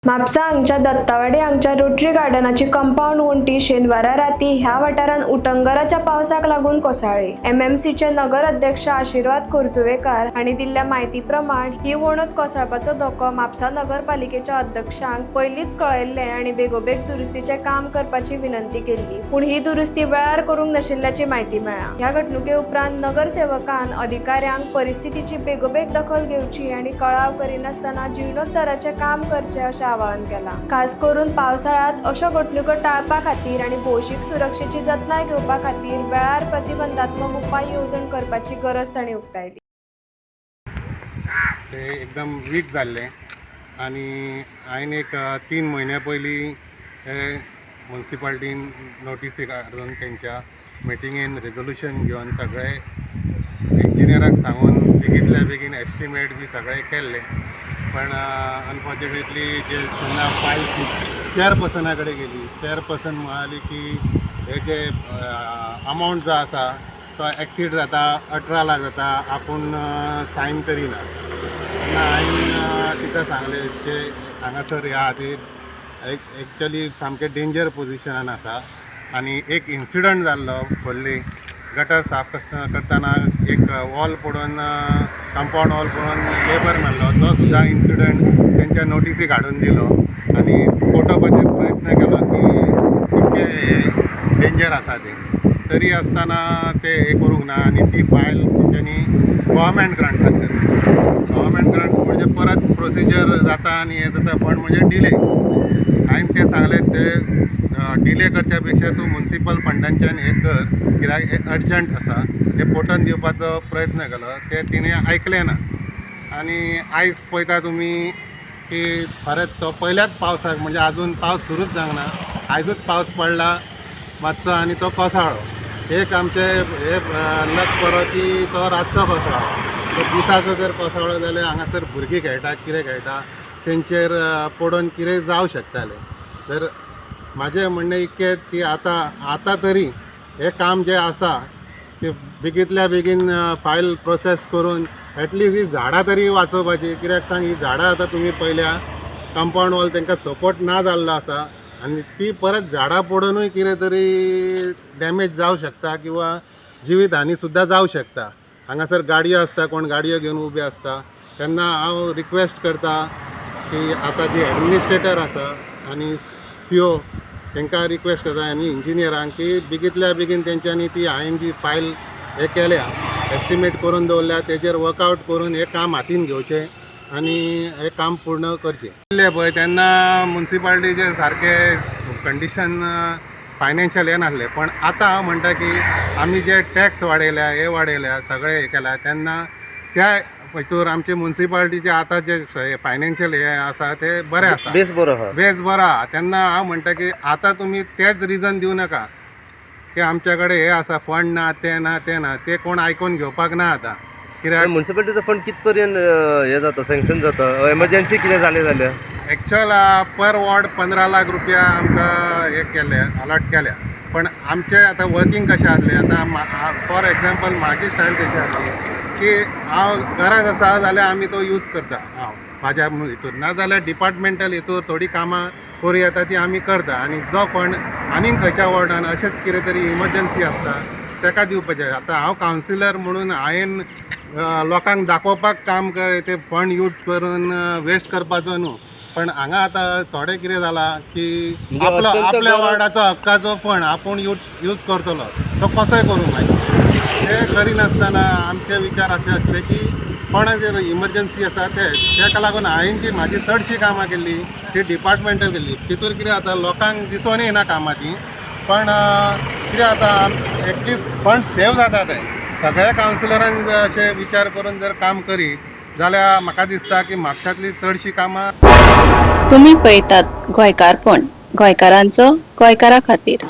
म्हापसा हांगच्या दत्तावाडी हांगच्या rotary गार्डनाची compound वण्टी शेनवारा राती ह्या वाठारांत उटंगराच्या पावसाक लागून कोसळ्ळी. एमएमसीचे नगर अध्यक्ष आशिर्वाद खोर्जुवेकार हांणी दिल्ल्या म्हायती प्रमाण ही वणत कोसळपाचो धोको म्हापसा नगरपालिकेच्या अध्यक्षांक पयलींच कळयल्लें आनी बेगोबेग दुरुस्तीचें काम करपाची विनंती केल्ली, पूण ही दुरुस्ती वेळार करूंक नाशिल्ल्याची म्हायती मेळ्ळा. ह्या घडणुके उपरांत नगरसेवकान अधिकाऱ्यांक परिस्थितीची बेगोबेग दखल घेवची आनी कळाव करिनासतना जिर्णोद्धाराचें काम करचें अशें आवाहन केलां. खास करून पावसाळ्यांत अश्यो घडणुको टाळपा खातीर आनी भौशीक सुरक्षेची जतनाय घेवपा खातीर वेळार प्रतिबंधात्मक उपाय येवजण करपाची गरज तांणी उक्तायली. ते एकदम वीक जाल्ले आनी हांवें एक 3 म्हयन्या पयलीं हे मुन्सिपाल्टीन नोटीसी काडून, तेंच्या मिटिंगेन रेजोल्युशन घेवन, सगळे इंजिनियराक सांगून बेगींतल्या बेगीन एस्टिमेट बी सगळें केल्लें. पण अनफॉर्च्युनेटली जे तेन्ना फायल चेअरपर्सना कडेन गेली, चेअरपर्सन म्हणाली की हे जे अमावंट जो आसा तो एक्सीड जाता, 18 लाख जाता, आपूण सायन करिना. तेन्ना हांवें तिका सांगलें, जे हांगासर ह्या खातीर एक्चुअली सामकें डेंजर पोजिशनान आसा आनी एक इन्सिडंट जाल्लो खोर्ली, गटर साफ करतना एक वॉल पडून, कंपाऊंड वॉल पडून लेबर मेल्लो. तो सुद्दां इन्सिडंट तेंच्या नोटिसीक हाडून दिलो आनी पटोवपाचे प्रयत्न केलो की कितकें हें डेंजर आसा तें. तरी आसतना ते हें करूंक ना आनी ती फायल तेंच्यांनी गोवोरमेंट ग्रांट्साक केली. गव्हर्मेंट ग्रांट्स म्हणजे परत प्रोसिजर जाता आनी हें जाता, फंड म्हणजे डिले. हांवें तें सांगलें, ते डिले करच्या पेक्षा तूं मुन्सिपल फंडांच्यान हें कर, कित्याक हें अर्जंट आसा. तें पटोवन दिवपाचो प्रयत्न केलो, तें तिणें आयकलें ना. आनी आयज पळयता तुमी की परत तो पयल्याच पावसाक, म्हणजे आजून पावस सुरूच जावंक ना, आयजूच पावस पडला मातसो आनी तो कोसळ्ळो. एक आमचें हे लक बरो की तो रातचो कोसळ्ळो. तो दिसाचो जर कोसळ्ळो जाल्यार हांगासर भुरगीं खेळटा, कितें खेळटा, तेंचेर पडून कितें जावं शकतालें. तर म्हाजें म्हणणें इतकेंच की आतां आतां तरी हें काम जें आसा तें बेगींतल्या बेगीन फायल प्रोसेस करून एटलिस्ट ही झाडां तरी वाचोवपाची. कित्याक सांग, ही झाडां आतां तुमी पळयल्या, कंपाऊंड वॉल तांकां सपोर्ट ना जाल्लो आसा आनी ती परत झाडां पडुनूय कितें तरी डॅमेज जावं शकता किंवा जिवीत हानी सुद्दां जावं शकता. हांगासर गाडयो आसता, कोण गाडयो घेवन उबे आसता. तेन्ना हांव रिक्वेस्ट करता की आतां जी एडमिनिस्ट्रेटर आसा आनी सीओ, तांकां रिक्वेस्ट करता आनी इंजिनियरांक की बेगींतल्या बेगीन तेंच्यांनी ती हांवें जी फायल हे केल्या, एस्टिमेट करून दवरल्या, तेजेर वर्कआवट करून हें काम हातीन घेवचें आनी हें काम पूर्ण करचें. पळय, तेन्ना मुन्सिपाल्टीचे सारकें कंडिशन फायनान्शियल हें नासलें, पण आतां हांव म्हणटा की आमी जे टॅक्स वाडयल्या, हे वाडयल्या, सगळें हें केलां, तेन्ना त्या हितूर आमचे मुन्सिपाल्टीचे आतां जे फायनान्शियल हे आसा ते बरें आसा. बेस बरो आहा. बेस बरो आहा. तेन्ना हांव म्हणटा की आतां तुमी तेच रिजन दिवं नाका की आमच्या कडेन हे आसा, फंड ना, तें ना, तें ना. ते कोण आयकून घेवपाक ना आतां, कित्याक म्युन्सिपालिटीचो फंड कित पर्यंत हे जाता, सँक्शन जाता, एमर्जन्सी कितें जालें जाल्यार? एक्चुअल पर वॉर्ड 15 लाख रुपया आमकां हे केले, अलॉट केल्या. पण आमचे आतां वर्किंग कशें आसलें, आतां फॉर एग्जाम्पल म्हाजी स्टायल कशी आसली की हांव गरज आसा जाल्यार आमी तो यूज करता हांव म्हाज्या हितूर, ना जाल्यार डिपार्टमेंटल हितूर थोडीं कामां करूं येता ती आमी करता. आनी जो फंड आनीक खंयच्या वॉर्डान अशेंच कितें तरी इमर्जन्सी आसता ताका दिवपाचें. आतां हांव कावन्सिलर म्हणून हांवें लोकांक दाखोवपाक काम कर, ते फंड यूज करून वेस्ट करपाचो न्हू. पण हांगा आतां थोडें कितें जालां की म्हणजे आपलो अत्यंत आपल्या गरज- वॉर्डाचो हक्काचो फंड आपूण यूज करतलो, तो कसोय करूं मागीर. ते करिनासतना आमचे विचार अशे आसले की कोणाक जर इमर्जन्सी आसा ते ताका लागून हांवें जी म्हाजी चडशीं कामां केल्ली ती डिपार्टमेंटल केल्ली. तितूर कितें जाता, लोकांक दिसोन येना कामां ती, पण कितें जाता, एटलिस्ट फंड सेव जाता. ते सगळ्या कावन्सिलरान जर अशे विचार करून जर काम करीत जाल्यार म्हाका दिसता की म्हापशांतली चडशीं कामां तुम्ही पळयतात गोंयकारपण, गोंयकारांचो गोंयकारा खातीर.